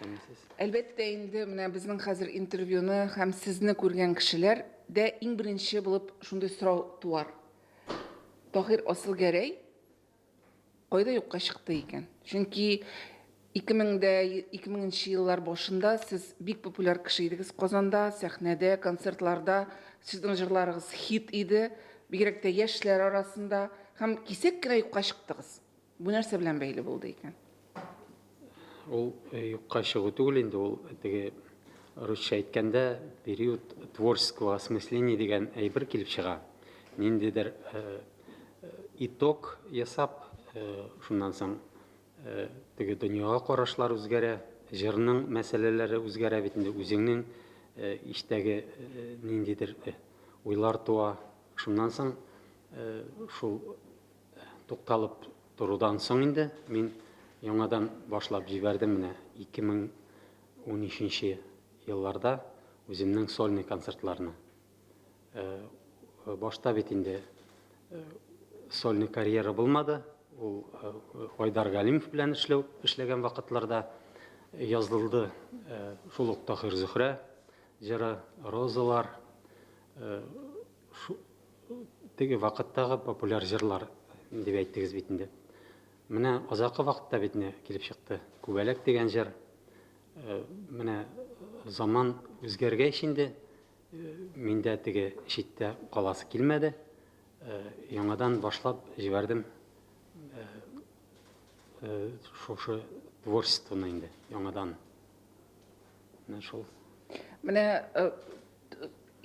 Исәнмесез. Әлбәттә инде, менә безнең хәзер интервьюны һәм сезне күргән кешеләр дә иң беренче булып шундый сорау туар. Таһир Асылгәрәй кайда юкка чыкты икән? Чөнки 2000 дә 2000 нче еллар башында сез бик популяр кеше идегез Казанда, сәхнәдә, концертларда сезнең җырларыгыз хит иде, бигрәк тә яшьләр арасында һәм кисәк кенә юкка чыктыгыз. Бу нәрсә белән бәйле булды икән? Ул юкка чыгу түгел инде, ул теге русча әйткәндә период творческого осмысления дигән әйбер килеп чыга. Ниндидер итог ясап, шуннан соң теге дөньяга карашлар үзгәрә, җырның мәсьәләләре үзгәрә бит инде, үзеңнең эчтәге ниндидер уйлар туа. Шуннан соң шул Тукталып торудан соң инде мин яңадан башлап җибәрдем менә 2013 нче елларда үземнең сольный концертларны. Башта бит инде сольный карьера булмады. Ул Айдар Галимов белән эшләү, эшләгән вакытларда язылды. Шул ук Таһир Зөһрә җыры, Розалар, Теге вакыттагы популяр җырлар дип әйттегез бит инде. Менә азакы вакытта бит инде килеп чыкты. Күбәләк дигән җыр. Менә заман үзгәргәч инде, мин дә теге читтә каласы килмәде. Яңадан башлап җибәрдем шушы творчествоны инде яңадан. Менә шул. Менә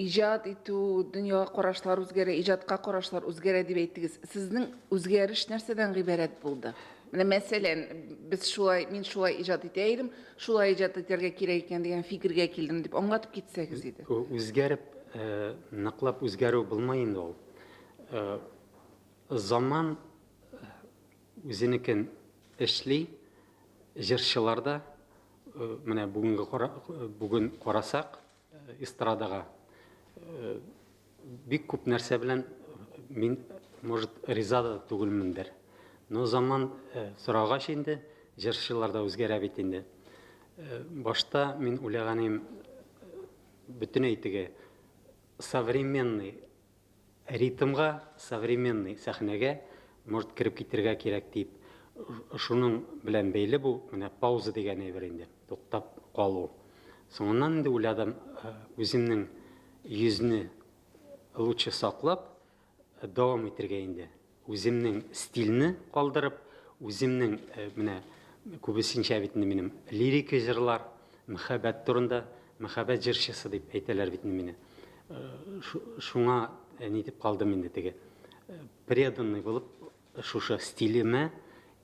иҗат итү, дөньяга карашлар үзгәрә, иҗатка карашлар үзгәрә дип әйттегез. Сезнең үзгәреш нәрсәдән гыйбарәт булды? Менә мәсәлән, без шулай, мин шулай иҗат итә идем, шулай иҗат итәргә кирәк икән дигән фикергә килдем дип аңлатып китсәгез иде. Үзгәреп, ныклап үзгәрү булмый инде ул. Заман үзенекен эшли, җырчылар да, менә бүгенге бүген карасак, эстрадага бик күп нәрсә белән мин, может, риза да түгелмендер. Но заман сорагач инде, җырчылар да үзгәрә бит инде. Башта мин уйлаган идем, бөтенләй теге современный Ритмга, современный сәхнәгә, может, кереп китергә кирәк дип, шуның белән бәйле бу, менә пауза дигән әйбер инде, туктап калу. Соңыннан инде уйладым, үземнең йөзне лучше саклап, дәвам итергә инде. Үземнең стильне калдырып, үземнең менә күбесенчә бит инде минем лирика җырлар, мәхәббәт турында, мәхәббәт җырчысы дип әйтәләр бит инде мине. Шуңа нитеп калдым инде теге преданный булып шушы стилемә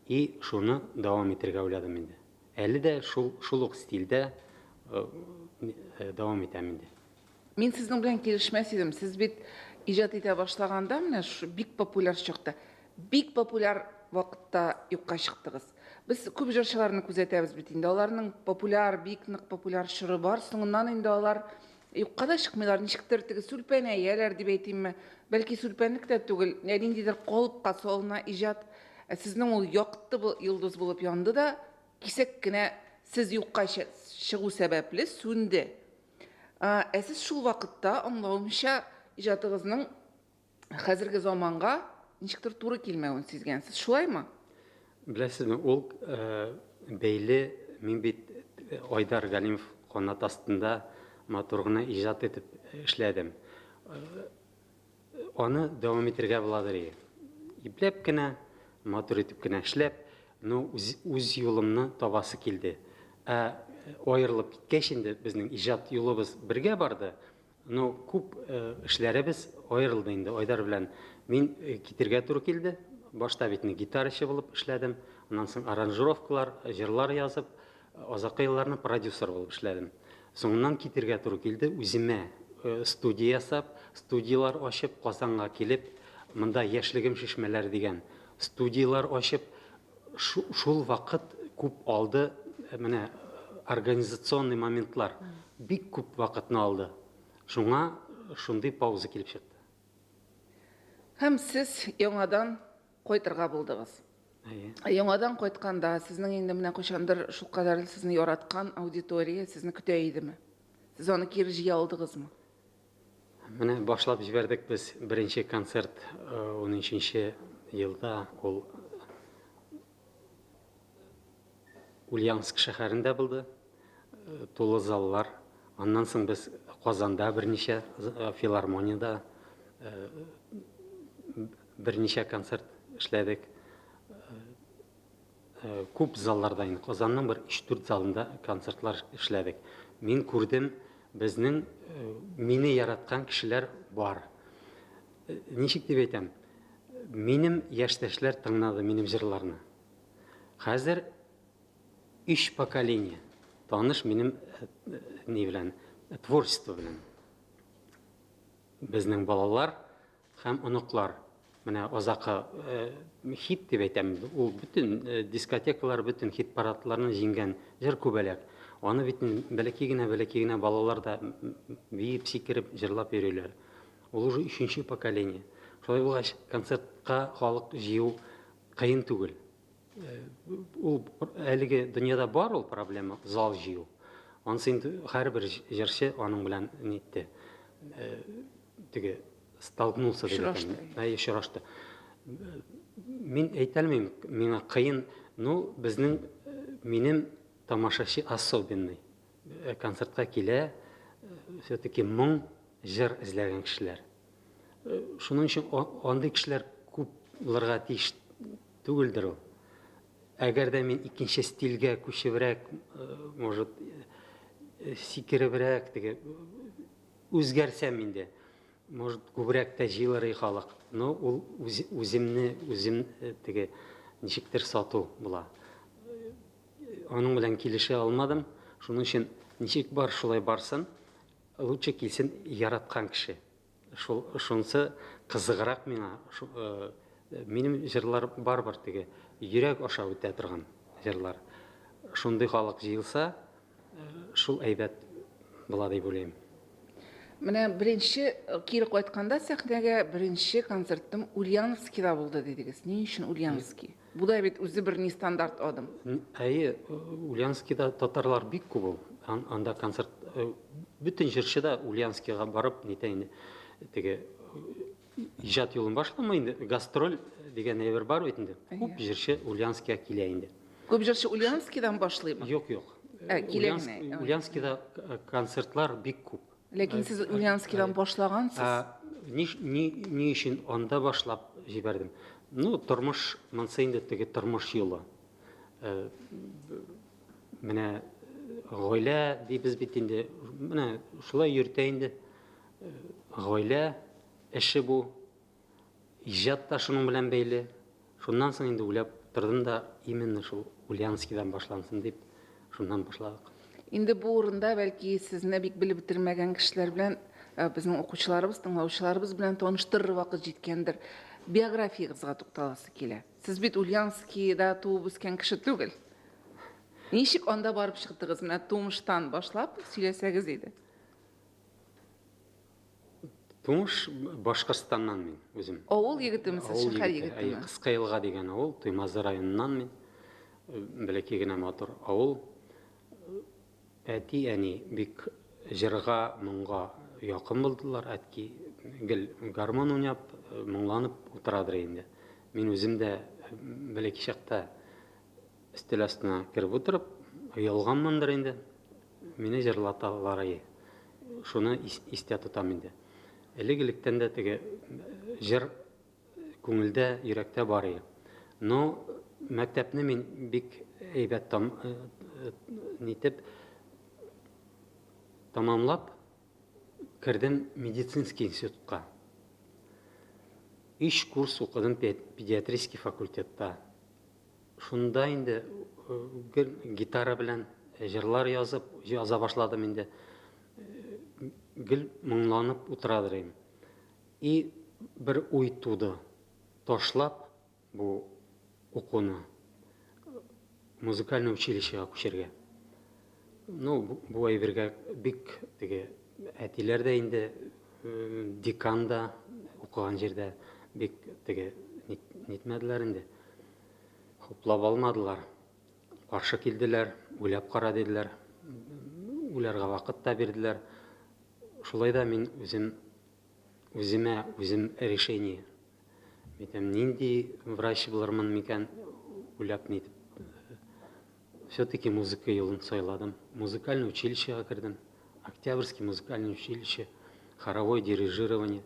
и шуны дәвам итергә уйладым инде. Әле дә шул шул ук стильдә дәвам итәм инде. Мин сезнең белән килешмәс идем. Сез бит иҗат итә башлаганда, менә шушы бик популяр чакта, бик популяр вакытта юкка чыктыгыз. Без күп җырчыларны күзәтәбез бит инде. Аларның популяр, бик нык популяр чоры бар. Соңыннан инде алар юкка да чыкмыйлар, ничектер теге сүлпәнәяләр дип әйтимме. Бәлки сүлпәнлек тә түгел, ә ниндидер калыпка салына иҗат. Ә сезнең ул якты йолдыз булып янды да, кисәк кенә сез юкка чыгу сәбәпле сүнде. Ә сез шул вакытта, аңлавымча, иҗатыгызның хәзерге заманга ничектер туры килмәвен сизгәнсез, шулаймы? Беләсезме, ул бәйле, мин бит Айдар Галимов канат астында матур гына иҗат итеп эшләдем. Аны дәвам итергә буладыр иде. Ипләп кенә, матур итеп кенә эшләп, ну, үз, үз юлымны табасы килде. Ә аерылып киткәч инде безнең иҗат юлыбыз бергә барды, но күп эшләребез аерылды инде Айдар белән. Мин китергә туры килде. Башта бит инде гитарачы булып эшләдем, аннан соң аранжировкалар, җырлар язып, Азакы елларны продюсер булып эшләдем. Соңыннан китергә туры килде, үземә студия ясап, студияләр ачып, Казанга килеп, монда Яшьлегем чишмәләре дигән студияләр ачып, шул вакыт күп алды, менә организационный моментлар бик күп вакытны алды. Шуңа шундый пауза килеп чыкты. Һәм сез яңадан кайтырга булдыгыз. Әйе. Яңадан кайтканда сезнең инде менә кайчандыр шулкадәр сезне яраткан аудитория сезне көтә идеме? Сез аны кире җыя алдыгызмы? Менә башлап җибәрдек без беренче концерт 13 елда ул Ульяновск шәһәрендә булды. Тулы заллар. Аннан соң без Казанда берничә филармониядә берничә концерт эшләдек. Күп залларда инде Казанның бер 3-4 залында концертлар эшләдек. Мин күрдем, безнең мине яраткан кешеләр бар. Ничек дип әйтәм, минем яшьтәшләр тыңлады минем җырларны. Хәзер өч поколение таныш минем ни белән, творчество белән. Безнең балалар һәм оныклар. Менә азакы хит дип әйтәм, ул бөтен дискотекалар, бөтен хит-парадларны җиңгән җыр Күбәләк. Аны бит бәләкәй генә, бәләкәй генә балалар да биеп, сикереп, җырлап йөриләр. Ул уже өченче поколение. Шулай булгач, концертка халык җыю кыен түгел. Ул әлеге дөньяда бар ул проблема, зал җыю. Анысы инде һәрбер җырчы аның белән нитте. Теге столкнулся дип әйтәм. Әйе, очрашты. Мин әйтә алмыйм, миңа кыен, ну, безнең минем тамашачы особенный. Концертка килә, все-таки моң, җыр эзләгән кешеләр. Шуның өчен андый кешеләр күп булырга тиеш түгелдер ул. Әгәр дә мин икенче стильгә күчебрәк, может, сикеребрәк, теге үзгәрсәм инде, может, күбрәк тә җыелыр халык. Но ул үземне, үзем теге ничектер сату була. Аның белән килешә алмадым. Шуның өчен ничек бар, шулай барсын. Лучше килсен яраткан кеше. Шул шунысы кызыграк миңа. Минем җырлар барыбер теге йөрәк аша үтә торган җырлар. Шундый халык җыелса, шул әйбәт була дип уйлыйм. Менә беренче кире кайтканда сәхнәгә беренче концертым Ульяновскида булды дидегез. Ни өчен Ульяновский? Бу да бит үзе бер нестандарт адым. Әйе, Ульяновскида татарлар бик күп ул. Анда концерт бөтен җырчы да Ульяновскига барып нитә инде. Теге иҗат юлын башламый инде, гастроль дигән әйбер бар бит инде. Күп җырчы Ульяновскига килә инде. Күп җырчы Ульяновскидан башлыймы? Юк, юк. Килә генә. Ульяновскида концертлар бик күп. Ләкин сез Ульяновскидан башлагансыз. Ни өчен анда башлап җибәрдем? Ну, тормыш, монысы инде теге тормыш юлы. Менә гаилә дибез бит инде. Менә шулай йөртә инде. Гаилә эше бу. Иҗат та шуның белән бәйле. Шуннан соң инде уйлап тордым да, именно шул Ульяновскидан башлансын дип, шуннан башладык. Инде бу урында бәлки сезне бик белеп бетермәгән кешеләр белән, безнең укучыларыбыз, тыңлаучыларыбыз белән таныштырыр вакыт җиткәндер. Биографиягызга тукталасы килә. Сез бит Ульяновскида туып үскән кеше түгел. Ничек анда барып чыктыгыз? Менә тумыштан башлап сөйләсәгез иде. Тумыш Башкортстаннан мин үзем. Авыл егетеме сез, шәһәр егетеме? Кыска елга дигән авыл, Туймазы районыннан мин. Бәләкәй генә матур авыл. Әти-әни бик җырга, моңга якын булдылар. Әтки гел гармон уйнап, моңланып утырадыр инде. Мин үзем дә бәләкәй чакта өстәл астына кереп утырып, оялганмындыр инде. Мине җырлаталар и. Шуны истә тотам инде. Элек-электән дә теге җыр күңелдә, йөрәктә бар иде. Но мәктәпне мин бик әйбәт там нитеп тамамлап кердем медицинский институтка. Өч курс укыдым педиатрический факультетта. Шунда инде гел гитара белән җырлар язып, яза башладым инде. Гел моңланып утырадыр идем. И бер уй туды. Ташлап бу укуны музыкальный училищега күчәргә. Ну, бу әйбергә бик теге әтиләр дә инде, декан да укыган җирдә бик теге нитмәделәр инде. Хуплап алмадылар. Каршы килделәр, уйлап кара диделәр. Уйларга вакыт та бирделәр. Шулай да мин үзем үземә үзем решение. Әйтәм, нинди врач булырмын микән, уйлап нитеп. Все-таки музыка юлын сайладым. Музыкальный училищега кердем. Октябрьский музыкальный училище, хоровое дирижирование.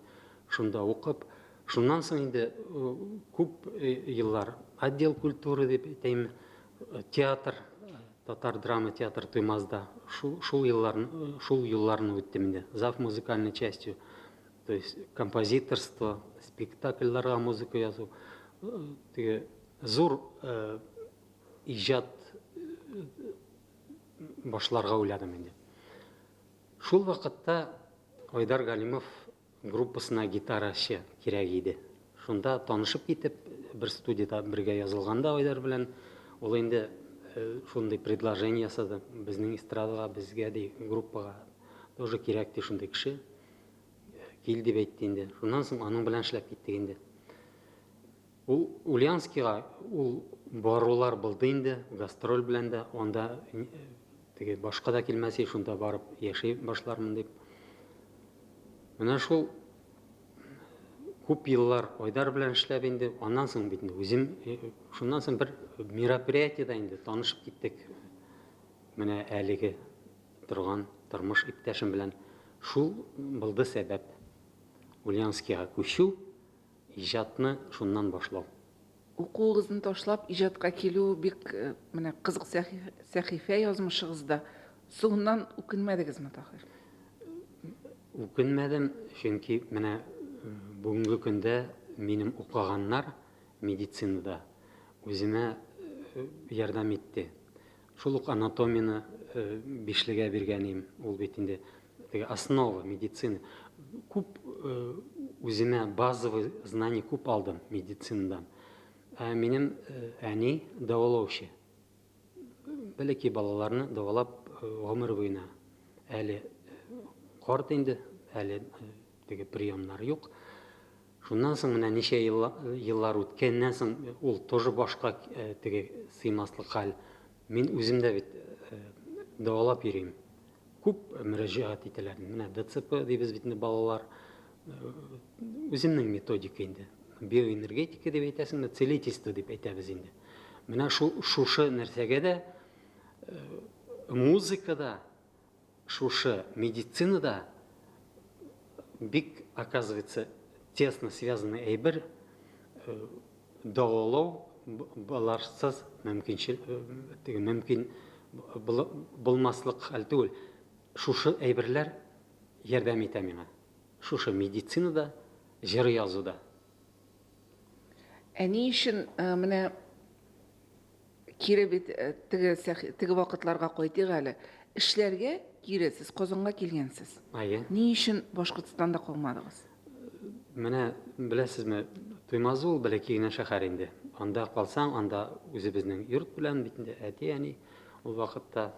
Шунда укып, шуннан соң инде күп еллар отдел культуры дип әйтәйме, театр, татар драма театр Туймазда. Шул елларны, шул юлларны үттем инде. Зав музыкальной частью. То есть композиторство, спектакльләргә музыка язу, теге зур иҗат башларга уйладым инде. Шул вакытта Айдар Галимов группасына гитарачы кирәк иде. Шунда танышып китеп, бер студиядә бергә язылганда Айдар белән, ул инде шундый предложение ясады. Безнең эстрадага, безгә ди, группага тоже кирәк ди шундый кеше. Кил дип әйтте инде. Шуннан соң аның белән эшләп киттек инде. Ул Ульяновскига ул барулар булды инде, гастроль белән дә, анда теге башка да килмәс, шунда барып яши башлармын дип. Менә шул күп еллар Айдар белән эшләп инде, аннан соң бит инде үзем, шуннан соң бер мероприятиедә инде танышып киттек. Менә әлеге торган тормыш иптәшем белән шул булды сәбәп. Ульяновскига күчү, иҗатны шуннан башлау. Укуыгызны ташлап иҗатка килү бик менә кызык сәхифә язмышыгызда. Соңыннан үкенмәдегезме, Таһир? Үкенмәдем, чөнки менә бүгенге көндә минем укыганнар медицинада үземә ярдәм итте. Шул ук анатомияне бишлегә биргән идем. Ул бит инде теге основа медицины. Күп үземә базовый знание күп алдым медицинадан. Ә минем әни дәвалаучы. Бәләкәй балаларны дәвалап гомер буена. Әле карт инде, әле теге приемнар юк. Шуннан соң менә ничә еллар үткәннән соң ул тоже башка теге сыймаслык хәл. Мин үзем дә бит дәвалап йөрим. Күп мөрәҗәгать итәләр. Менә ДЦП дибез бит инде балалар. Үземнең методика инде. Биоэнергетика дип әйтәсеңме, целительство дип әйтәбез инде. Менә шул шушы нәрсәгә дә музыкада, шушы медицинада бик, оказывается, тесно связанный әйбер, дәвалау боларсыз мөмкинчел теге мөмкин булмаслык хәл түгел. Шушы әйберләр ярдәм итә миңа. Шушы медицинада, җыр язуда. Ә ни өчен менә кире бит теге теге вакытларга кайтыйк әле. Эшләргә кире сез Казанга килгәнсез. Әйе. Ни өчен Башкортстанда калмадыгыз? Менә беләсезме, Туймазы ул бәләкәй генә шәһәр инде. Анда калсаң, анда үзебезнең йорт белән бит инде әти-әни ул вакытта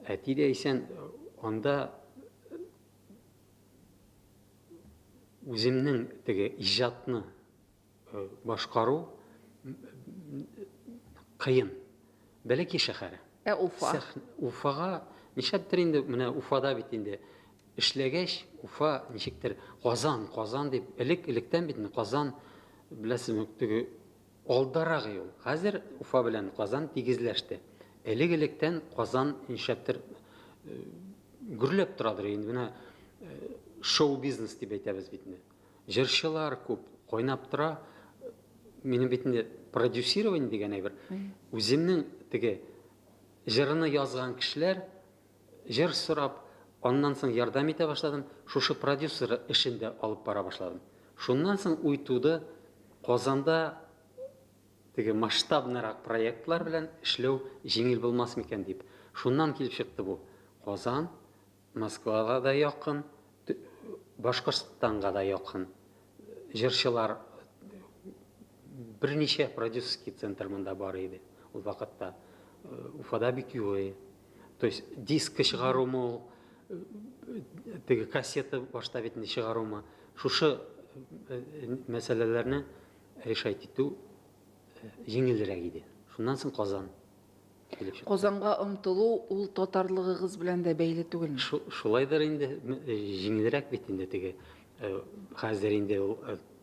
әти дә исән, анда үземнең теге иҗатны башкару кыен. Бәләкәй шәһәр. Ә Уфа? Уфага нишләптер инде, менә Уфада бит инде эшләгәч, Уфа ничектер Казан, Казан дип, элек электән бит инде Казан, беләсезме, теге алдарак юл. Хәзер Уфа белән Казан тигезләште. Элек электән Казан нишләптер гөрләп торадыр инде. Менә шоу-бизнес дип әйтәбез бит инде. Җырчылар күп, кайнап тора. Минем бит инде продюсирование дигән әйбер. Үземнең теге җырны язган кешеләр җыр сорап, аннан соң ярдәм итә башладым. Шушы продюсер эшен дә алып бара башладым. Шуннан соң уй туды, Казанда теге масштабнырак проектлар белән эшләү җиңел булмас микән дип. Шуннан килеп чыкты бу. Казан Москвага да якын, Башкортстанга да якын. Җырчылар берничә продюсерский центр монда бар иде ул вакытта. Уфада бик юк. То есть диск чыгарумы ул, теге кассета башта бит инде чыгарумы. Шушы мәсьәләләрне решать итү җиңелрәк иде. Шуннан соң Казан килеп чыкты. Казанга омтылу ул татарлыгыгыз белән дә бәйле түгелме? Шулайдыр инде, җиңелрәк бит инде теге. Хәзер инде ул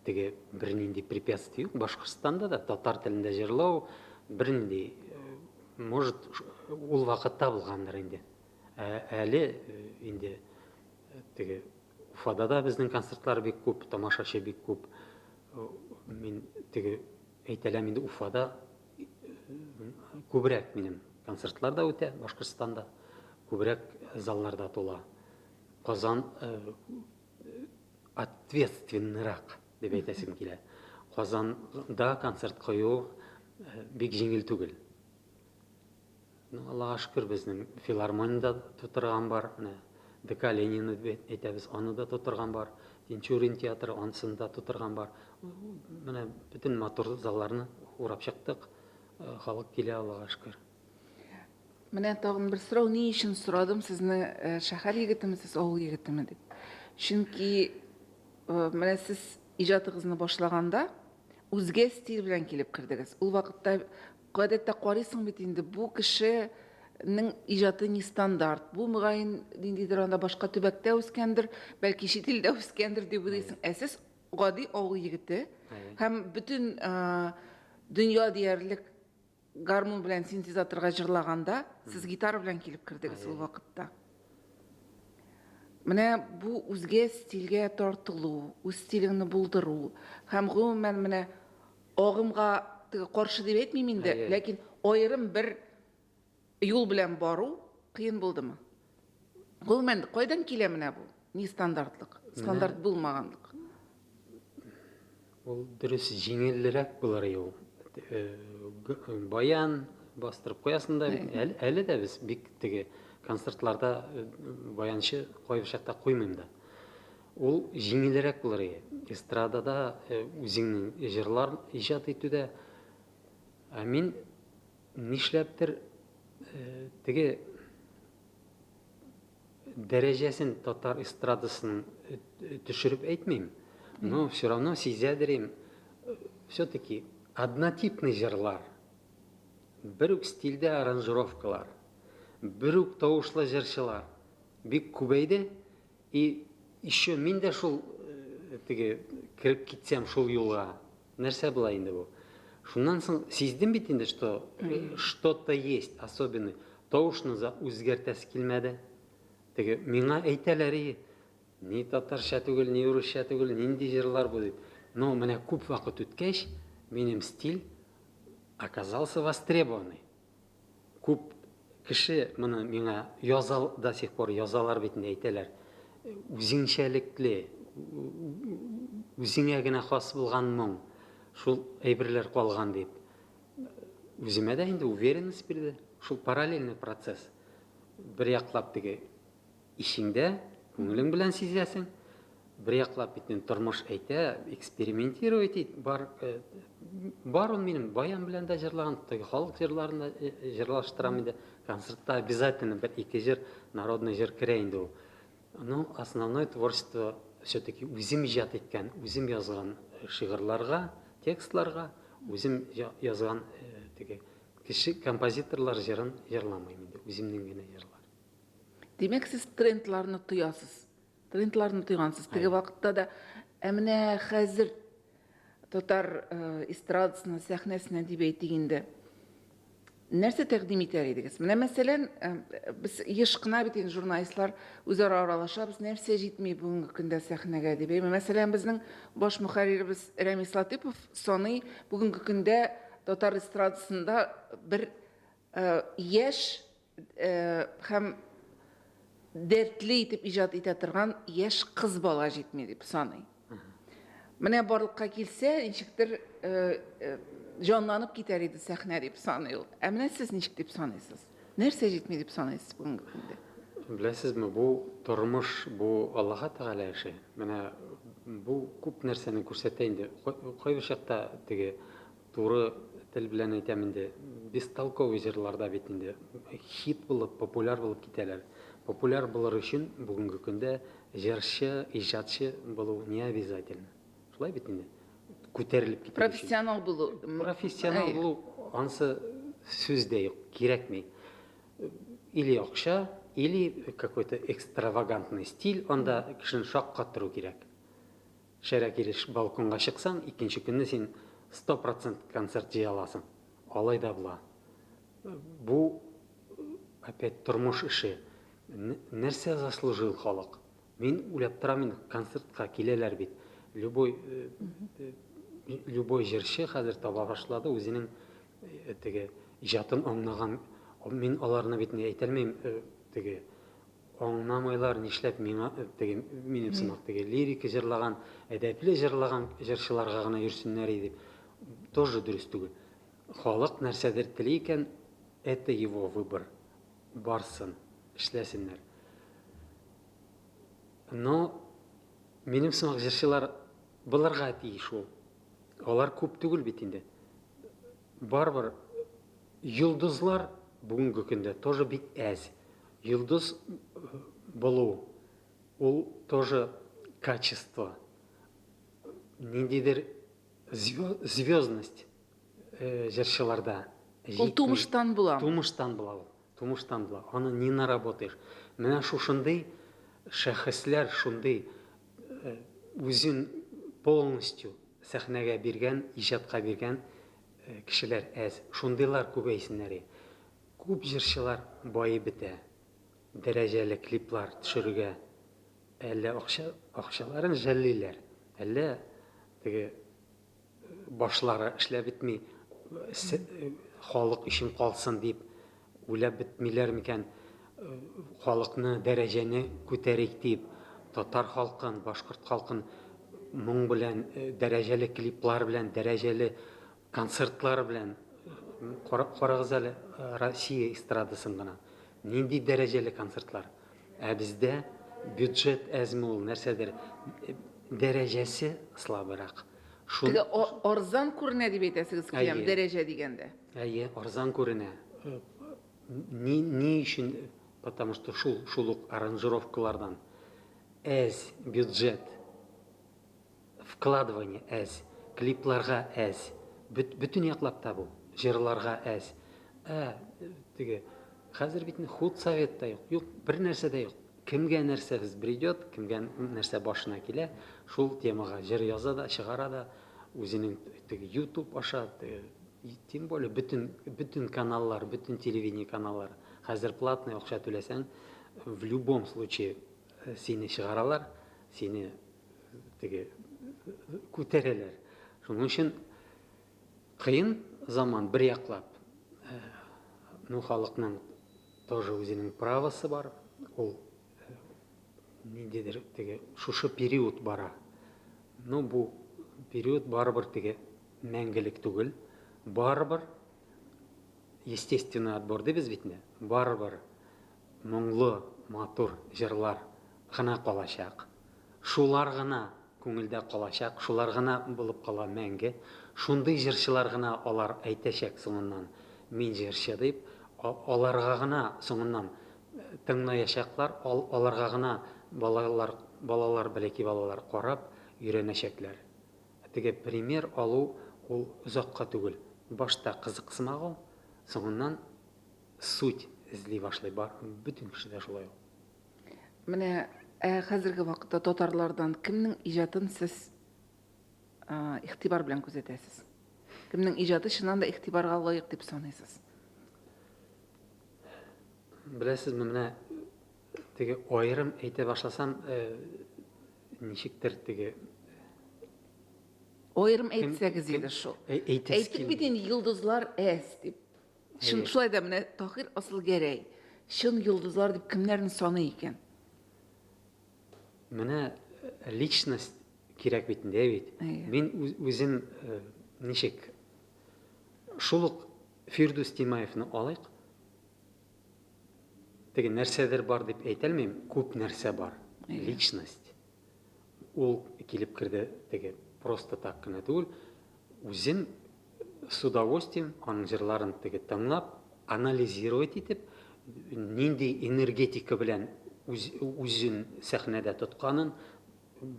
теге бернинди препятствие юк. Башкортстанда да татар телендә җырлау бернинди, может, ул вакытта булгандыр инде. Ә әле инде теге Уфада да безнең концертлар бик күп, тамашачы бик күп. Мин теге әйтәләм инде, Уфада күбрәк минем концертлар да үтә, Башкортстанда күбрәк залларда тула. Казан ответственныйрак дип әйтәсем килә. Казанда концерт кую бик җиңел түгел. Ну, Аллага шөкер, безнең филармониядә тутырган бар. Менә ДК Ленина дип әйтәбез, аны да тутырган бар. Тинчурин театры, анысын да тутырган бар. Менә бөтен матур залларны урап чыктык. Халык килә, Аллага шөкер. Менә тагын бер сорау, ни өчен сорадым сезне, шәһәр егетеме сез, авыл егетеме дип. Чөнки менә сез иҗатыгызны башлаганда үзгә стиль белән килеп кердегез. Ул вакытта гадәттә карыйсың бит инде, бу кешенең иҗаты нестандарт, бу мөгаен ниндидер анда башка төбәктә үскәндер, бәлки чит илдә үскәндер дип уйлыйсың. Ә сез гади авыл егете һәм бөтен дөнья диярлек гармун белән синтезаторга җырлаганда, сез гитара белән килеп кердегез ул вакытта. Менә бу үзгә стильгә тартылу, үз стилеңне булдыру һәм гомумән менә агымга теге каршы дип әйтмим инде, ләкин аерым бер юл белән бару кыен булдымы? Гомумән, кайдан килә менә бу нестандартлык, стандарт булмаганлык? Ул дөрес җиңелрәк булыр ул. Баян бастырып куясың да, әле дә без бик теге концертларда баянчы кайбер чакта куймыйм да. Ул җиңелрәк булыр иде. Эстрадада үзеңнең җырлар иҗат итүдә. Ә мин нишләптер теге дәрәҗәсен татар эстрадасының төшереп әйтмим, но все равно сизәдер, все-таки однотипный җырлар, бер үк стильдә аранжировкалар, бер үк тавышлы җырчылар бик күбәйде. И еще мин дә шул теге кереп китсәм шул юлга, нәрсә була инде бу? Шуннан соң сиздем бит инде, что что-то есть особенный. Тавышны үзгәртәсе килмәде. Теге миңа әйтәләр, и, ни татарча түгел, ни урысча түгел, нинди җырлар бу дип. Но менә күп вакыт үткәч, минем стиль оказался востребованный. Күп кеше моны миңа яза, до сих пор язалар бит инде, әйтәләр. Үзенчәлекле, үзеңә генә хас булган моң, шул әйберләр калган дип. Үземә дә инде уверенность бирде. Шул параллельный процесс. Бер яклап теге ишеңдә, күңелең белән сизәсең. Бер яклап бит инде тормыш әйтә, экспериментировать ит, бар, бар ул минем баян белән дә җырлаган, теге халык җырларын да җырлаштырам инде. Концертта обязательно бер-ике җыр, народный җыр керә инде ул. Но основное творчество все-таки үзем иҗат иткән, үзем язган шигырьләргә, текстларга, үзем язган теге кеше композиторлар җырын җырламыйм инде, үземнең генә җырлар. Димәк, сез трендларны тоясыз. Трендларны тойгансыз теге вакытта да. Ә менә хәзер татар эстрадасына, сәхнәсенә дип әйтик инде. Нәрсә тәкъдим итәр идегез? Менә мәсәлән, без еш кына бит инде журналистлар үзара аралашабыз, нәрсә җитми бүгенге көндә сәхнәгә дип. Мәсәлән, безнең баш мөхәрриребез Рәмис Латыпов саный, бүгенге көндә татар эстрадасында бер яшь һәм дәртле итеп иҗат итә торган яшь кыз бала җитми дип саный. Менә барлыкка килсә, ничектер җанланып китәр иде сәхнә дип саный ул. Ә менә сез ничек дип саныйсыз? Нәрсә җитми дип саныйсыз бүгенге көндә? Беләсезме, бу тормыш, бу Аллаһы Тәгалә эше. Менә бу күп нәрсәне күрсәтә инде. Кайбер чакта теге туры тел белән әйтәм инде, бестолковый җырларда бит инде хит булып, популяр булып китәләр. Популяр булыр өчен бүгенге көндә җырчы, иҗатчы булу не обязательно. Шулай бит инде. Күтәрелеп китәр өчен. Профессионал булу. Профессионал булу, ансы Сүз дә юк, кирәкми. Или акча, или какой-то экстравагантный стиль, анда кешене шаккаттыру кирәк. Шәрә килеш балконга чыксаң, икенче көнне син 100% концерт җыя аласың. Алай да була. Бу опять тормыш эше. Нәрсә заслужил халык? Мин уйлап торам инде, концертка киләләр бит. Любой любой җырчы хәзер таба башлады үзенең теге иҗатын аңлаган. Мин аларны бит ни әйтә алмыйм, теге аңламыйлар, нишләп миңа теге минем сымак теге лирика җырлаган, әдәпле җырлаган җырчыларга гына йөрсеннәр иде дип. Тоже дөрес түгел. Халык нәрсәдер тели икән, это его выбор. Барсын, эшләсеннәр. Но минем сымак җырчылар булырга тиеш ул. Алар күп түгел бит инде. Барыбер йолдызлар бүгенге көндә тоже бик әз. Йолдыз булу ул тоже качество. Ниндидер звездность җырчыларда Ул тумыштан була. Тумыштан була ул. Тумыштан була. Аны не наработаешь. Менә шушындый шәхесләр, шундый үзен полностью сәхнәгә биргән, иҗатка биргән кешеләр әз. Шундыйлар күбәйсеннәр. Күп җырчылар баеп бетә. Дәрәҗәле клиплар төшерергә әллә акча, акчаларын жәллиләр, әллә теге башлары эшләп бетми, халык өчен калсын дип уйлап бетмиләр микән? Халыкны, дәрәҗәне күтәрик дип, татар халкын, башкорт халкын моң белән, дәрәҗәле клиплар белән, дәрәҗәле концертлар белән карагыз әле Россия эстрадасын гына. Нинди дәрәҗәле концертлар. Ә бездә бюджет әзме ул, нәрсәдер, дәрәҗәсе слабырак. Шун... Теге арзан күренә дип әйтәсегез киләме, дәрәҗә дигәндә? Әйе, арзан күренә. Ни, ни өчен? Потому что шул, шул ук аранжировкалардан әз бюджет, вкладывание әз, клипларга әз, бөтен яклап та бу, җырларга әз. Ә, теге, хәзер бит худсовет та юк, юк, бер нәрсә дә юк. Кемгә нәрсә взбредет, кемгә нәрсә башына килә, шул темага җыр яза да, чыгара да, үзенең теге YouTube аша, теге, тем более бөтен, бөтен каналлар, бөтен телевидение каналлары. Хәзер платный акча түләсәң, в любом случае сине чыгаралар, сине теге күтәрәләр. Шуның өчен кыен заман бер яклап. Ну, халыкның тоже үзенең правосы бар. Ул ниндидер теге шушы период бара. Ну, бу период барыбер теге мәңгелек түгел. Барыбер естественный отбор дибез бит инде. Барыбер моңлы, матур җырлар гына калачак. Шулар гына күңелдә калачак, шулар гына булып кала мәңге. Шундый җырчылар гына алар әйтәчәк соңыннан, мин җырчы дип, аларга гына соңыннан тыңлаячаклар, аларга гына балалар, балалар, бәләкәй балалар карап өйрәнәчәкләр. Теге пример алу ул озакка түгел. Башта кызыксымак ул, соңыннан суть эзли башлый. Бар, бөтен кеше дә шулай ул. Менә ә хәзерге вакытта татарлардан кемнең иҗатын сез игътибар белән күзәтәсез? Кемнең иҗаты чыннан да игътибарга лаек дип саныйсыз? Беләсезме, менә теге аерым әйтә башласам, ничектер теге Аерым әйтсәгез иде шул. Әйттек бит инде йолдызлар әз дип. Чын шулай да менә Таһир Асылгәрәй чын йолдызлар дип кемнәрне саный икән? Менә личность кирәк бит инде, бит. Мин үзем ничек шул ук Фирдүс Тимаевны алыйк. Теге нәрсәдер бар дип әйтә алмыйм, күп нәрсә бар. Личность. Ул килеп керде теге просто так кына түгел. Үзем с удовольствием аның җырларын теге тыңлап, анализировать итеп, нинди энергетика белән үз, үзен сәхнәдә тотканын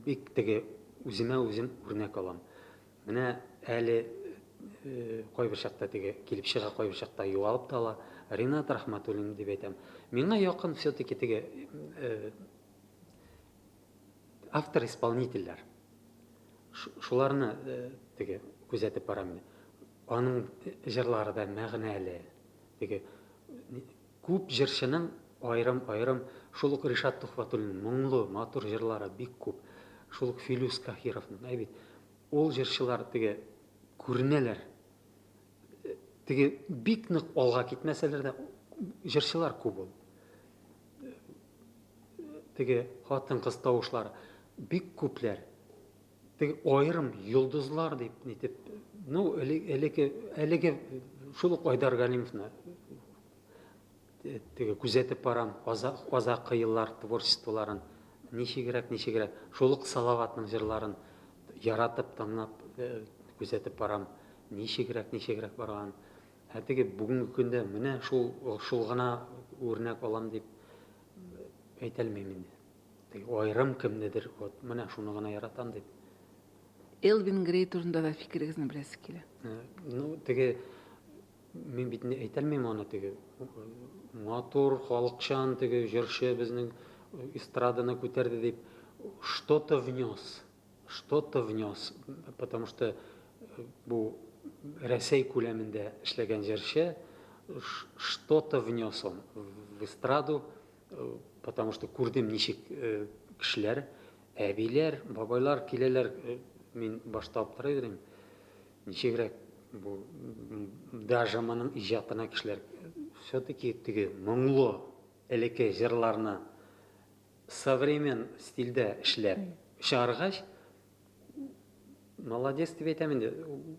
бик теге үземә үзем үрнәк алам. Менә әле Кайбер чакта теге килеп чыга, кайбер чакта югалып та ала. Ринат Рахматуллин дип әйтәм. Миңа якын все-таки теге автор-исполнительләр. Шуларны теге күзәтеп барам инде. Аның җырлары да мәгънәле. Теге күп җырчының аерым-аерым, шул ук Ришат Төхвәтуллин моңлы, матур җырлары бик күп. Шул ук Филүс Каһировның, әй бит. Ул җырчылар теге күренәләр. Теге бик нык алга китмәсәләр дә, җырчылар күп ул. Теге хатын-кыз тавышлары бик күпләр. Теге аерым йолдызлар дип нитеп, ну, элеке, әлеге шул ук Айдар Галимовны теге күзәтеп барам, азаккы еллар творчестволарын, ничегрәк, ничегрәк, шул ук Салаватның җырларын яратып тыңлап күзәтеп барам, ничегрәк, ничегрәк барган. Ә теге бүгенге көндә менә шул, шул гына үрнәк алам дип әйтә алмыйм инде. Теге аерым кемнедер, вот менә шуны гына яратам дип. Элвин Грей турында да фикерегезне беләсе килә. Ну, теге мин бит әйтә алмыйм аны теге матур, халыкчан теге җырчы безнең эстраданы күтәрде дип. Что-то внес, что-то внес, потому что бу Рәсәй күләмендә эшләгән җырчы, что-то внес он в эстраду, потому что күрдем ничек кешеләр, әбиләр, бабайлар киләләр, мин башта аптырый идем, ничегрәк бу даже моның иҗатына кешеләр все-таки теге моңлы элекке җырларны современ стильдә эшләп чыгаргач, молодец дип әйтәм инде,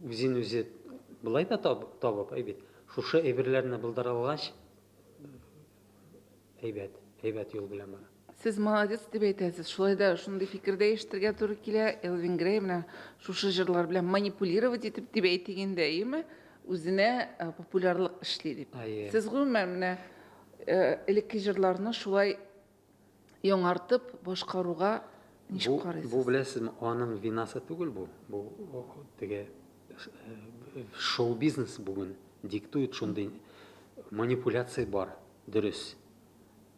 үзен үзе болай да табып, әй бит, шушы әйберләрне булдыра алгач, әйбәт, әйбәт юл белән бара. Сез молодец дип әйтәсез. Шулай да шундый фикердә ишетергә туры килә. Элвин Грей менә шушы җырлар белән манипулировать итеп дип әйтик инде, әйеме? Үзенә популярлык эшли дип. Сез гомумән менә элекке җырларны шулай яңартып башкаруга ничек карыйсыз? Бу беләсезме, аның винасы түгел бу. Бу теге шоу-бизнес бүген диктует шундый манипуляция бар, дөрес.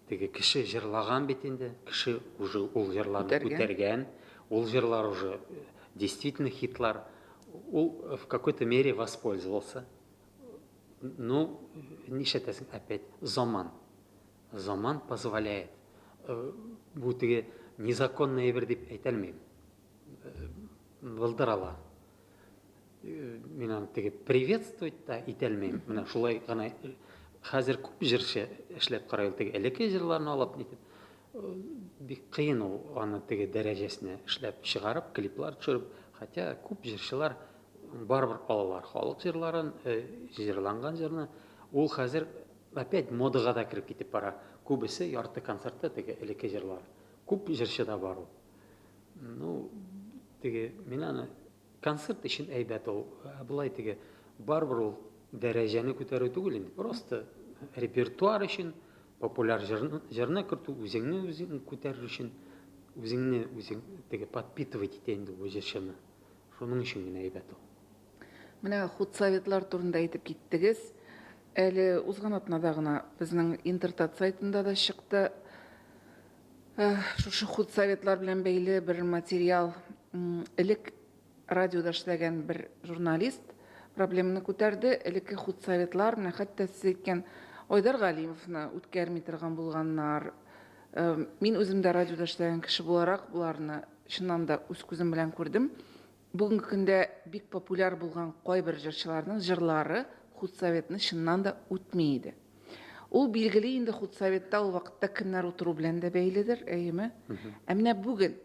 Теге кеше җырлаган бит инде, кеше уже ул җырларны күтәргән, ул җырлар уже действительно хитлар. Ул в какой-то мере воспользовался. Ну, нишләтәсең, опять заман. Заман позволяет. Бу теге незаконный әйбер дип әйтә алмыйм. Булдыра ала. Мин аны теге приветствовать та итә алмыйм. Менә шулай гына хәзер күп җырчы эшләп карый ул теге элекке җырларны алып нитеп. Бик кыен ул аны теге дәрәҗәсенә эшләп чыгарып, клиплар төшереп. Хотя күп җырчылар барыбер алалар халык җырларын, җырланган җырны. Ул хәзер опять модага да кереп китеп бара. Күбесе ярты концертта теге элекке җырлар. Күп җырчыда бар ул. Ну, теге мин аны концерт өчен әйбәт ул. Ә болай теге барыбер ул дәрәҗәне күтәрү түгел инде. Просто репертуар өчен популяр җырны, җырны кертү, үзеңне үзең күтәрер өчен, үзеңне үзең теге подпитывать итә инде бу җырчыны. Шуның өчен генә әйбәт ул. Менә худсоветлар турында әйтеп киттегез. Әле узган атнада гына безнең Интертат сайтында да чыкты. Шушы худсоветлар белән бәйле бер материал. Элек радиода эшләгән бер журналист проблеманы күтәрде. Элекке худсоветлар, менә хәтта сез әйткән Айдар Галимовны үткәрми торган булганнар. Мин үзем дә радиода эшләгән кеше буларак боларны чыннан да үз күзем белән күрдем. Бүгенге көндә бик популяр булган кайбер җырчыларның җырлары худсоветны чыннан да үтми иде. Ул билгеле инде худсоветта ул вакытта кемнәр утыру белән дә бәйледер, әйеме? Ә менә бүген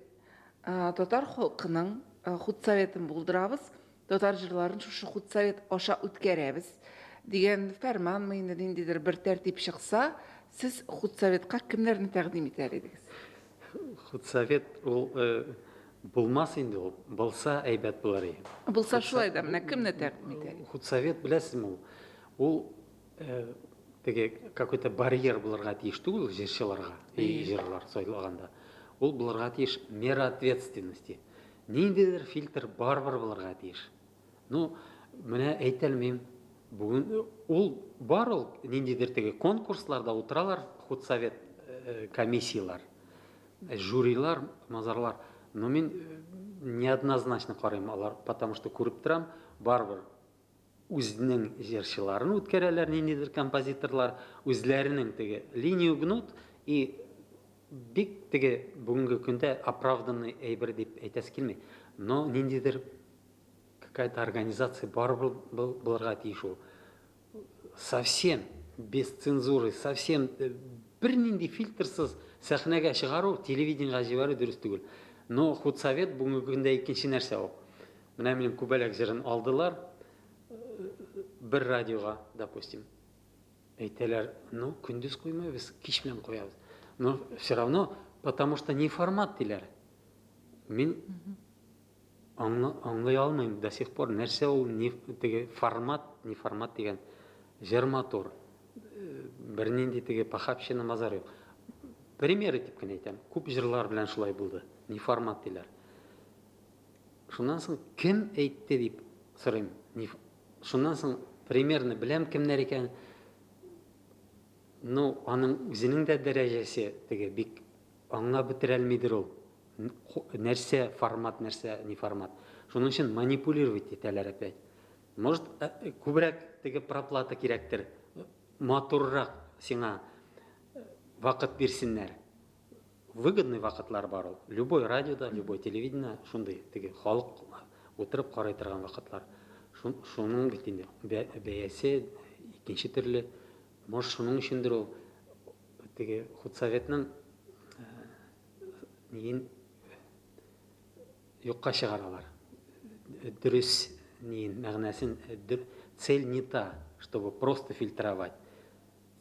татар халкының худсоветын булдырабыз, татар җырларын шушы худсовет аша үткәрәбез дигән фәрманмы инде ниндидер бер тәртип чыкса, сез худсоветка кемнәрне тәкъдим итәр идегез? Худсовет ул булмас инде ул, булса әйбәт булыр иде. Булса шулай да, менә кемне тәкъдим итәр? Худсовет беләсезме ул? Ул теге какой-то барьер булырга тиеш түгел җырчыларга, җырлар сайлаганда. Ул булырга тиеш мера ответственности. Ниндидер фильтр барыбер булырга тиеш. Ну, Менә әйтәлмим. Бүген ул бар ул ниндидер теге конкурсларда утыралар худсовет комиссияләр, жюрилар, мазарлар. Но мин неоднозначно карыйм алар, потому что күреп торам, барыбер үзенең җырчыларын үткәрәләр ниндидер композиторлар, үзләренең теге линию гнут и бик теге бүгенге көндә оправданный әйбер дип әйтәсе килми. Но ниндидер какая-то организация бар булырга тиеш ул. Совсем без цензуры, совсем бернинди фильтрсыз сәхнәгә чыгару, телевидениегә җибәрү дөрес түгел. Но худсовет бүгенге көндә икенче нәрсә ул. Менә минем Күбәләк җырын алдылар бер радиога, допустим. Әйтәләр, ну, көндез куймыйбыз, кич белән куябыз. Но все равно, потому что не формат диләр. Мин аңлый алмыйм до сих пор, нәрсә ул не, теге формат, не формат дигән. Җыр матур. Бернинди теге похабщина мазар юк. Пример итеп кенә әйтәм. Күп җырлар белән шулай булды. Не формат диләр. Шуннан соң кем әйтте дип сорыйм. Шуннан соң примерно беләм кемнәр икән. Ну, аның үзенең дә дәрәҗәсе теге бик аңлап бетерәлмидер ул. Нәрсә формат, нәрсә не формат. Шуның өчен манипулировать итәләр опять. Может, күбрәк теге проплата кирәктер. Матуррак сиңа вакыт бирсеннәр. Выгодный вакытлар бар ул. Любой радиода, любой телевидение шундый теге халык утырып карый торган вакытлар. Шуның бит инде бәясе икенче төрле. Может, шуның өчендер ул теге худсоветның ниен юкка чыгаралар. Дөрес ниен мәгънәсен, цель не та, чтобы просто фильтровать.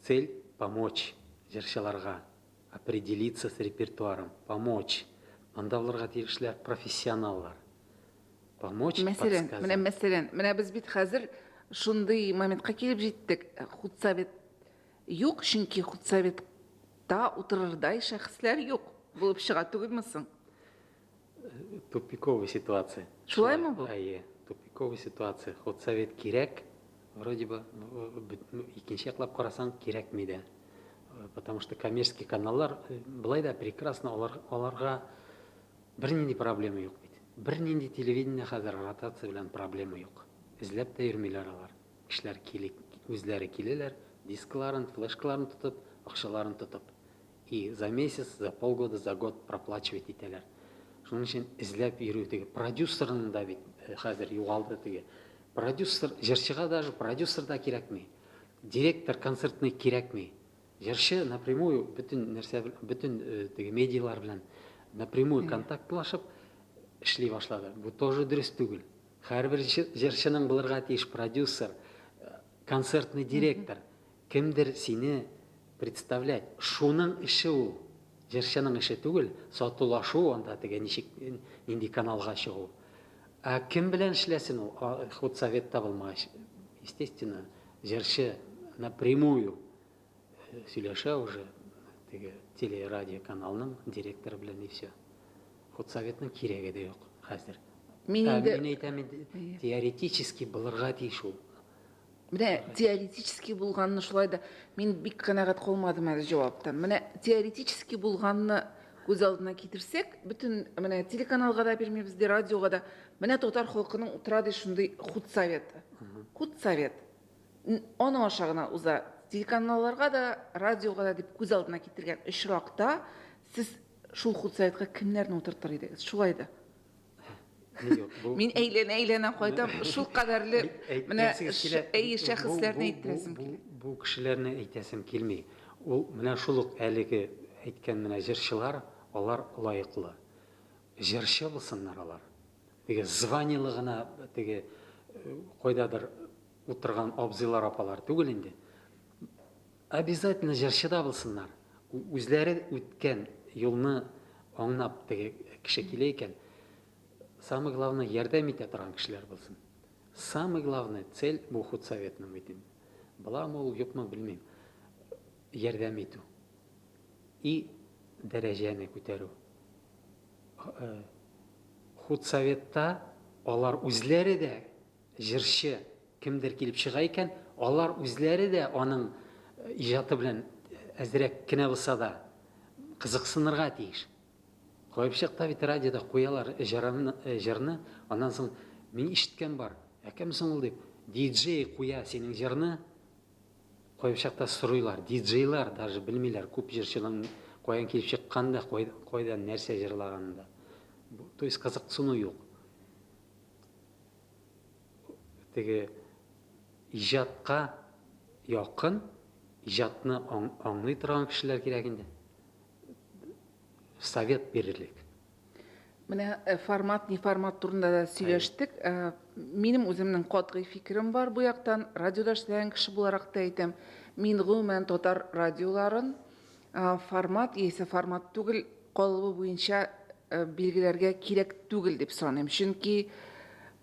Цель помочь җырчыларга определиться с репертуаром, помочь. Анда булырга тиешләр профессионаллар. Помочь, Мәсәлән, менә мәсәлән, менә без бит хәзер шундый моментка килеп җиттек. Худсовет юк, чөнки худсоветта утырырдай шәхесләр юк булып чыга түгелме соң? Тупиковая ситуация. Шулаймы бу? Әйе, тупиковая ситуация. Худсовет кирәк, вроде бы, икенче яклап карасаң, кирәкми дә. Потому что коммерческий каналлар былай да прекрасно, алар, аларга бернинди проблема юк бит. Бернинди телевидение хәзер ротация белән проблема юк. Эзләп тә йөрмиләр алар. Кешеләр килеп, үзләре киләләр, дискларын, флешкаларын тотып, акчаларын тотып. И за месяц, за полгода, за год проплачивать итәләр. Шуның өчен эзләп йөрү теге продюсерның да бит хәзер югалды теге. Продюсер, җырчыга даже продюсер да кирәкми. Директор концертный кирәкми. Җырчы напрямую бөтен нәрсә, бөтен теге медиалар белән напрямую контактлашып эшли башлады. Бу тоже дөрес түгел. Һәрбер җырчының булырга тиеш продюсер, концертный директор, кемдер сине представлять. Шуның эше ул. Җырчының эше түгел, сатулашу анда теге ничек нинди каналга чыгу. Ә кем белән эшләсен ул, худсоветта булмагач? Естественно, җырчы напрямую сөйләшә уже теге теле-радио каналның директоры белән, и все. Худсоветның кирәге дә юк хәзер. Мин инде Мин әйтәм инде, теоретически булырга тиеш ул. Менә теоретически булганны шулай да мин бик канәгать калмадым әле җаваптан. Менә теоретически булганны күз алдына китерсәк, бөтен менә телеканалга да бирмибез ди, радиога да. Менә татар халкының утыра ди шундый худсоветы. Худсовет. Аның аша гына уза телеканалларга да, радиога да дип күз алдына китергән очракта сез шул худсоветка кемнәрне утыртыр идегез? Шулай да. Юк, бу Мин әйләнә-әйләнә кайтам, шул кадәрле менә әйе шәхесләрне әйттерәсем килә. Бу кешеләрне әйтәсем килми. Ул менә шул ук әлеге әйткән менә җырчылар, алар лаеклы. Җырчы булсыннар алар. Теге званиелы гына теге кайдадыр утырган абзыйлар, апалар түгел инде. Обязательно җырчы да булсыннар. Үзләре үткән юлны аңлап теге кеше килә икән, самое главное, ярдәм итә торган кешеләр булсын. Самый главный цель бу худсоветның бит инде. Буламы ул, юкмы, белмим. Ярдәм итү. И дәрәҗәне күтәрү. Худсоветта алар үзләре дә җырчы. Кемдер килеп чыга икән, алар үзләре дә аның иҗаты белән әзрәк кенә булса да кызыксынырга тиеш. Кайбер чакта бит радиода куялар җырны, җырны, аннан соң мин ишеткән бар. Ә кем соң ул дип, диджей куя синең җырны. Кайбер чакта сорыйлар, диджейлар даже белмиләр күп җырчының каян килеп чыкканын да, кайдан нәрсә җырлаганын да. То есть кызыксыну юк. Теге иҗатка якын, иҗатны аңлый торган кешеләр кирәк инде. Совет бирерлек. Менә э, формат, не формат турында да сөйләштек. Э, минем үземнең катгый фикерем бар бу яктан. Радиода эшләгән кеше буларак та әйтәм. Мин гомумән татар радиоларын э, формат яисә формат түгел калыбы буенча билгеләргә кирәк түгел дип саныйм. Чөнки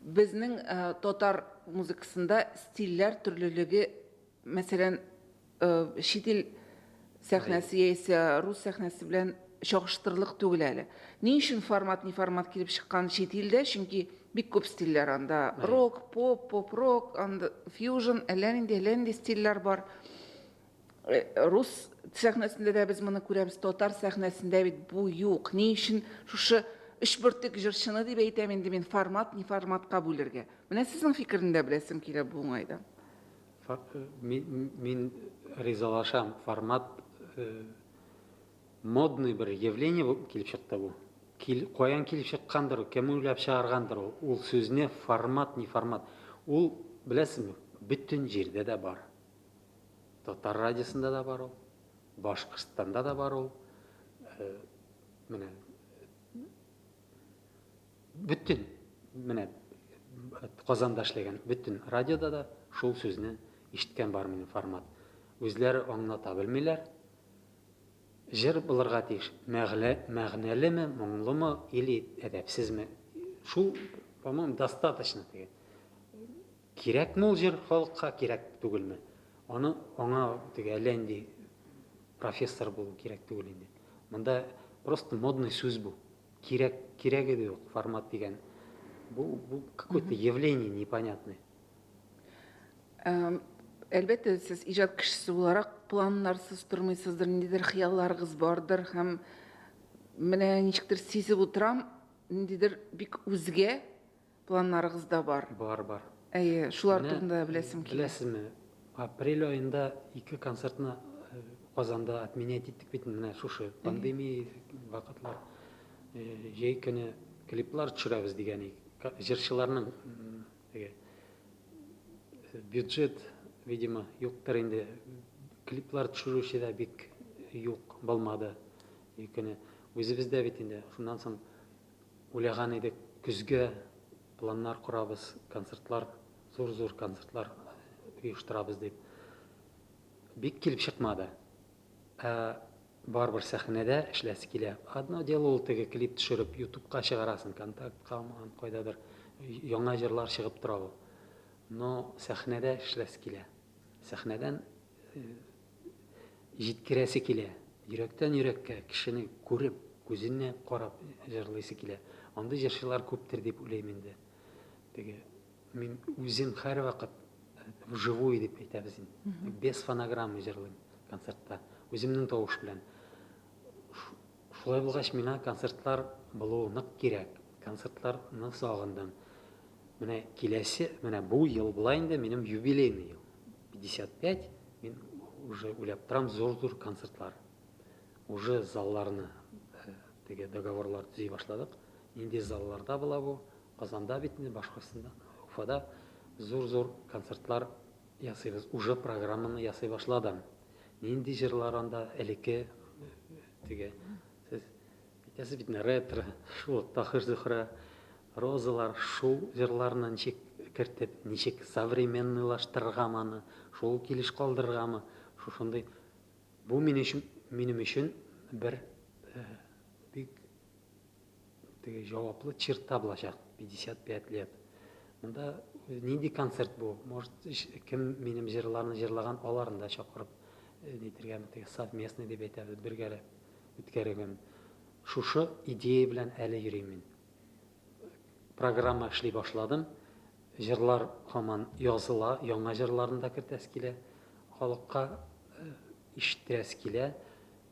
безнең татар музыкасында стильләр төрлелеге, мәсәлән, чит ил сәхнәсе яисә рус сәхнәсе белән чагыштырырлык түгел әле. Ни өчен формат, не формат килеп чыккан чит илдә? Чөнки бик күп стильләр анда. Рок, поп, поп-рок, анда фьюжн, әллә нинди, әллә нинди стильләр бар. Рус сәхнәсендә дә без моны күрәбез, татар сәхнәсендә бит бу юк. Ни өчен шушы өч бөртек җырчыны дип әйтәм инде мин формат, не форматка бүлергә? Менә сезнең фикерне дә беләсем килә бу уңайдан. Мин, мин ризалашам, формат э, модный бер явление булып килеп чыкты бу. Кил, каян килеп чыккандыр, кем уйлап чыгаргандыр ул, ул сүзне формат, не формат. Ул, беләсезме, бөтен җирдә дә бар. Татар радиосында да бар ул, Башкортстанда да бар ул. Э, менә бөтен менә Казанда эшләгән бөтен радиода да шул сүзне ишеткән бар минем формат. Үзләре аңлата белмиләр. Җыр булырга тиеш. Мәгълә, мәгънәлеме, моңлымы или әдәпсезме? Шул, по-моему, достаточно теге. Кирәкме ул җыр халыкка, кирәк түгелме? Аны аңа теге әллә нинди профессор булу кирәк түгел инде. Монда просто модный сүз бу. Кирәк, кирәге дә юк формат дигән. Бу, бу какое-то явление непонятное. Әлбәттә, сез иҗат кешесе буларак планнарсыз тормыйсыздыр, ниндидер хыялларыгыз бардыр һәм менә ничектер сизеп утырам, ниндидер бик үзгә планнарыгыз да бар. Бар, бар. Әйе, шулар турында да беләсем килә. Беләсезме, апрель аенда ике концертны э, Казанда отменять иттек бит менә шушы пандемия вакытлар. Э, җәй көне клиплар төшерәбез дигән җырчыларның теге э, бюджет, видимо, юктыр инде. Клиплар төшерүче дә бик юк булмады. Җәй көне үзебез дә бит инде. Шуннан соң Уйлаган идек, көзгә планнар корабыз, концертлар, зур-зур концертлар оештырабыз дип. Бик килеп чыкмады. Ә барыбер сәхнәдә эшләсе килә. Одно дело ул теге клип төшереп ютубка чыгарасың, контактка, кайдадыр яңа җырлар чыгып тора ул. Но сәхнәдә эшләсе килә. Сәхнәдән Җиткерәсе килә. Йөрәктән йөрәккә, кешене күреп, күзенә карап җырлыйсы килә. Андый җырчылар күптер дип уйлыйм инде. Теге мин үзем һәрвакыт вживую дип әйтәбез инде. Без фонограммы җырлыйм концертта. Үземнең тавыш белән. Шулай булгач, миңа концертлар булуы нык кирәк. Концертларны сагындым. Менә киләсе, менә бу ел була инде минем юбилейный ел. 55 мин уже уйлап торам зур-зур концертлар. Уже залларны э, теге договорлар төзи башладык. Нинди залларда була бу? Казанда бит инде, Башкортстанда, Уфада зур-зур концертлар ясыйбыз. Уже программаны ясый башладым. Нинди җырлар анда элекке э, теге сез Әйтәсез бит, ретро, шул Таһир Зөһрә, Розалар, шул җырларны ничек кертеп, ничек современныйлаштырыргамы аны, шул килеш калдырыргамы, шушындый. Бу минем өчен, минем өчен бер э, бик теге җаваплы черта булачак, 55 лет. Монда нинди концерт бу? Может, кем минем җырларны җырлаган, аларны да чакырып, э, нитергәме, теге совместный дип әйтәбез, бергәләп. Үткәрергәме? Шушы идея белән әле йөрим мин. Программа эшли башладым. Җырлар һаман языла, яңа җырларны да кертәсе килә, халыкка ишеттерәсе килә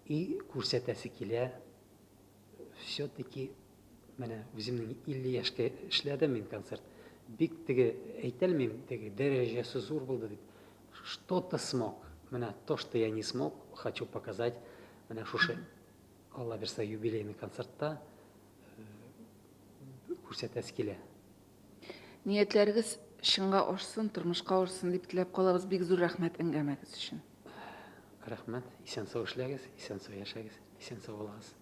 и күрсәтәсе килә. Все-таки менә үземнең 50 яшькә эшләдем мин концерт. Бик теге әйтәлмим, теге дәрәҗәсе зур булды дип. Что-то смог. Менә то, что я не смог, хочу показать. Менә шушы Алла бирсә юбилейный концертта күрсәтәсе килә. Ниятләрегез чынга ашсын, тормышка ашсын дип теләп калабыз. Бик зур рәхмәт әңгәмәгез өчен. Рәхмәт. Исән-сау эшләгез, исән-сау яшәгез, исән-сау булыгыз.